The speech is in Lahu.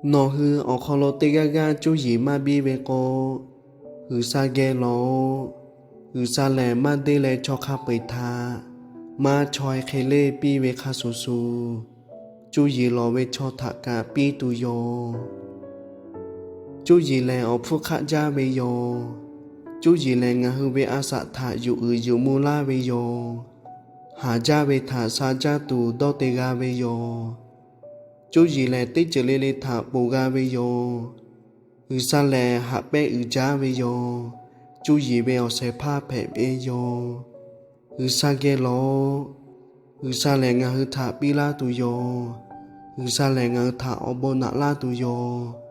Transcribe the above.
Nawˬ hui awˬ hk'aw lo teˇ g'aˇ g'aˇ cuˇ yiˍ maˇ biˇ ve k'o, G'uiˬsha geh lawˬ-oꞈ. G'uiˬsha lehˬ maˇ deˇ leh chaw hk'a peu-eˬ htaꞈ maˇ chaweh hk'e leˇ piˇ ve hk'a shuˍ shuˍ, cuˇ yiˍ lawˬ ve chaw htaꞈ kaꞈ piˇ tuˬ yoˬ. Cuˇ yiˍ lehˬ awˬ hpfuhˇ hk'aˆ jaˇ ve yoˬ. Cuˇ yiˍ lehˬ ngaˬ hui ve a shaꞈ htaꞈ yuˬ uiˍ yuˬ mvuh laˇ ve yoˬ. Haˍ jaˇ ve htaꞈ sha jaˇ tuˬ dawˇ te g'a ve yoˬ. Cuˇ yiˍ lehˬ teˇ ceuˬ le le htaꞈ ponˬ g'a ve yoˬ. G'uiˬsha lehˬ haꞈ pehnˇ uiˍ jaˇ ve yoˬ. Cuˇ yiˍ ve awˬ shehˍ hpaˇ hpehꞈ ve yoˬ. G'uiˬsha geh lawˬ-oꞈ. G'uiˬsha lehˬ ngaˬ hui htaꞈ piˇ laˇ tuˬ yoˬ. G'uiˬsha lehˬ ngaˬ hui htaꞈ awˬ bon naꞈ laˇ tuˬ yoˬ.